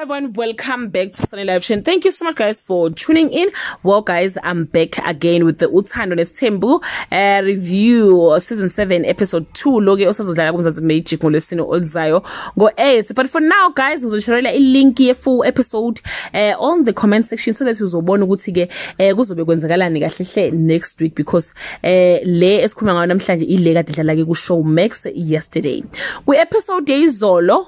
Everyone, welcome back to Sunny Live Chain. Thank you so much, guys, for tuning in. Well, guys, I'm back again with the Uthando Nesthembu review, season 7 episode 2 loke osazodlala kuMzansi Magic ngolwesine oluzayo ngo-8. But for now, guys, ngizosharela i-link ye-full episode on the comment section so that uzobona ukuthi-ke kuzobe kwenzakalani kahle hle next week, because le esikhuluma ngayo namhlanje ile kade idlala-ke ku-Showmax yesterday. Kwi-episode yeyizolo,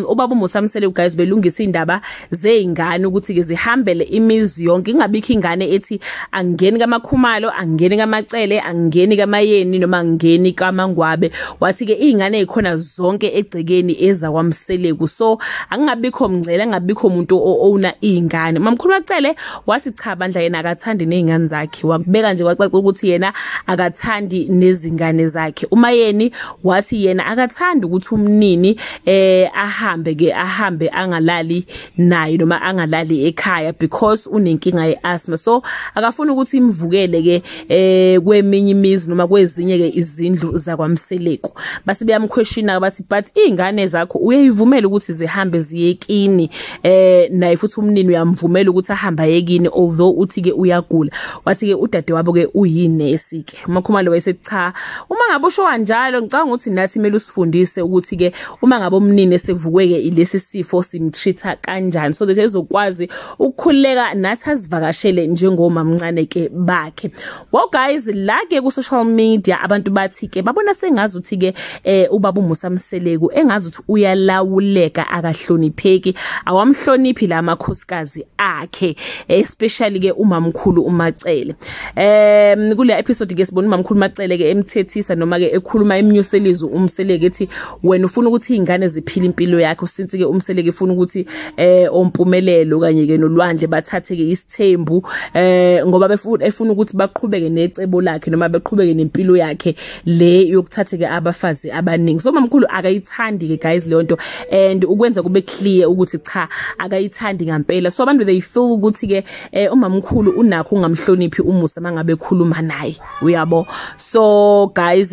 ubaba uMusa Mseleku, guys, belungisa indaba zeingane ukuthi ke zihambele imizi yonke, ingabikho ingane ethi angeni kaMakhumalo, angeni kaMacele, angeni kaMayeni noma angeni kaMangwabe. Wathi ke izingane ezikhona zonke egcekeni ezakwaMseleku, so angingabikho mngcele, angabikho umuntu owner izingane. Mamkhulu Macele wathi cha bandla, yena akathandi nezingane zakhe, wakubeka nje kwacaca ukuthi yena akathandi nezingane zakhe. Umayeni wathi yena akathandi ukuthi umnini ahambe ke, ahambe angalali naye noma angalali ekhaya because unenkinga yeasthma, so akafuna ukuthi imvukele ke kweminye imizi noma kwezinye ke izindlu zakwaMseleku. Base beyamquestiona bathi but izingane zakho uyayivumela ukuthi zihambe ziyekini, naye futhi umnini uyamvumela ukuthi ahambe ayekini although uthi ke uyagula. Wathi ke udade wabo ke uyinesi ke. UMakhumalo wayesethi cha, uma ngabe usho kanjalo ngicabanga ukuthi nathi kumele usifundise ukuthi ke uma ngabe umnini esevukwe ke ilesi sifo simtreat kanjani so that ezokwazi ukukhululeka nathi azivakashele njengomamncane ke bakhe. Well, guys, la ke ku social media abantu bathi ke babona sengazi ukuthi ke ubaba uMusa Mseleku engazi ukuthi uyalawuleka, akahlonipheki, awamhloniphi la makhosikazi akhe, especially ke umamkhulu uMacele. Kule episode ke sibona umamkhulu uMacele ke emthethisa noma ke ekhuluma emnyuselizwe uMseleku ethi wena ufuna ukuthi izingane ziphile impilo yakho, since ke uMseleku ufuna ukuthi ompumelelo kanye ke nolwandle bathathe ke isithembu ngoba befuna efuna ukuthi baqhubeke necebo lakhe noma beqhubeke nempilo yakhe le yokuthatha ke abafazi abaningi. So mamkhulu akayithandi ke, guys, leyo nto, and ukwenza kube clear ukuthi cha, akayithandi ngempela. So abantu, they feel ukuthi ke umamkhulu unakho ungamhloniphi uMusa mangabe ekhuluma naye, uyabo. So guys,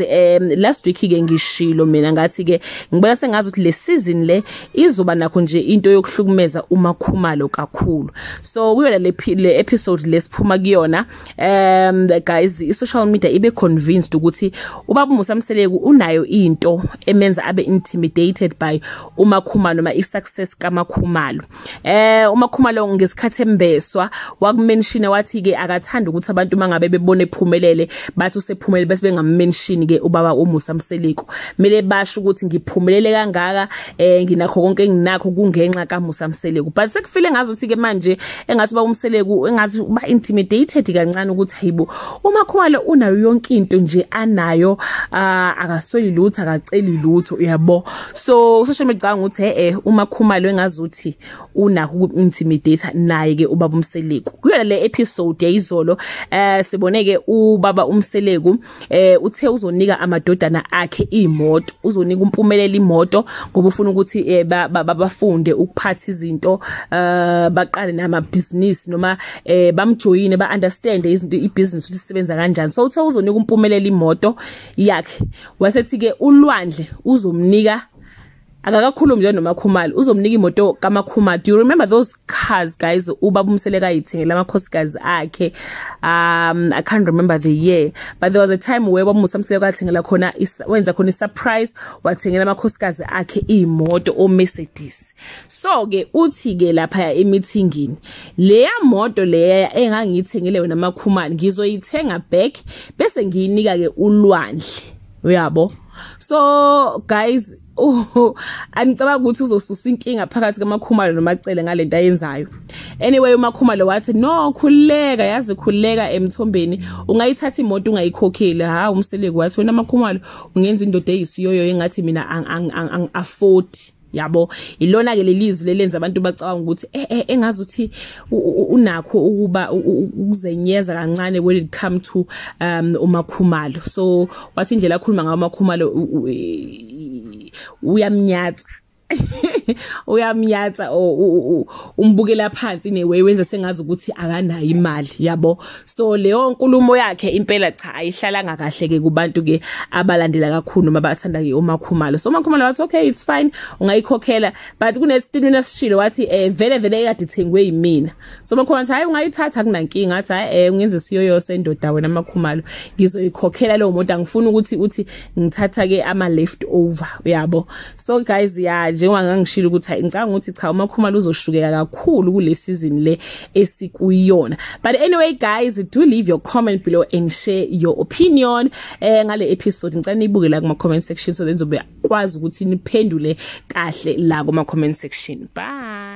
last week ke ngishilo mina ngathi ke ngibona sengazi ukuthi le season le izoba nakho nje into yokuhlukumeza uMakhumalo kakhulu. So kuyona le episode lesiphuma kuyona, guys, i-social media ibe convinced ukuthi ubaba uMusa Mseleku unayo into emenza abe intimidated by uMakhumalo noma i-success kaMakhumalo. UMakhumalo ngesikhathi embeswa wakumention, wathi ke akathanda ukuthi abantu mangabe bebone ephumelele bathi usephumelele bese bengammention ke ubaba uMusa Mseleku. Mele basho ukuthi ngiphumelele kangaka, nginakho konke enginakho kungenxa kaMusa Mseleku. But sekufile ngazi ukuthi ke manje engathi baba uMseleku engathi ba intimidated kancane ukuthi hayibo, uMakhumalo unayo yonke into nje anayo, akasweli lutho, akaceli lutho, uyabo. So social media cabanga ukuthi uMakhumalo engazuthi unakho uku-intimidate naye ke ubaba uMseleku. Kuyona le episode yayizolo, sibone ke ubaba uMseleku uthe uzonika amadodana akhe imoto, uzonika umpumelelo imoto ngoba ufuna ukuthi bafunde ukuphatha izinto, baqale namabhizinisi noma bamjoyine, ba understand izinto, ibusiness ukuthi isebenza kanjani. So uthe uzonika umpumelelo imoto yakhe, wasethi ke ulwandle uzomnika, akakakhulumi nje noMakhumalo, uzomnika imoto kaMakhumalo. Do you remember those cars, guys, ubaba uMseleku ayithengela amakhosikazi akhe? I can't remember the year, but there was a time where ubaba uMusa Mseleku athengela khona, wenza khona i-surprise, wathengela amakhosikazi akhe imoto o Mercedes. So ke uthi ke lapha emeetingini, leya moto leya engangiyithengile wena Makhumalo ngizoyithenga back bese ngiyinika ke ulwandle, uyabo. So guys, oh, angicabanga ukuthi uzosusa inkinga phakathi kaMakhumalo noMacele ngalento ayenzayo. Anyway, uMakhumalo wathi no, khululeka, yazi khululeka emthombeni, ungayithatha imoto ungayikhokheli. Ha, uMseleku wathi wena Makhumalo ungenza indoda eyisiyoyo engathi mina ang afford, yabo. Ilona ke lelizwi lelenza abantu bacabanga ukuthi engazi ukuthi unakho ukuba ukuzenyeza kancane when it come to uMakhumalo. So wathi indlela akhuluma ngayo uMakhumalo uyamnyatsa. Uyamyatsa or umbukela phansi in a way, wenza sengazi ukuthi akanayo imali, yabo. So leyo nkulumo yakhe impela cha ayihlalanga kahle ke kubantu ke abalandela kakhulu noma bathanda ke uMakhumalo. So uMakhumalo wathi, "Okay, it's fine, ungayikhokhela," but kunesitini esishilo, wathi vele vele ekade ithengwe yimina. So uMakhumalo wathi, "Hayi, ungayithatha, kunankinga." Athi, "Hayi, ungenze siyoyo sendoda wena Makhumalo, ngizoyikhokhela leyo moto, angifuni ukuthi uthi ngithatha ke ama left over," uyabo. So guys, ya, njengoba ngangishilo ukuthi ngicabanga ukuthi cha, uMakhumalo uzoshukeka kakhulu kule season le esikuyona. But anyway guys, do leave your comment below and share your opinion ngale episode. Ngicela nibuke la kuma comment section so then nizobe kwazi ukuthi niphendule kahle la kuma comment section. Bye.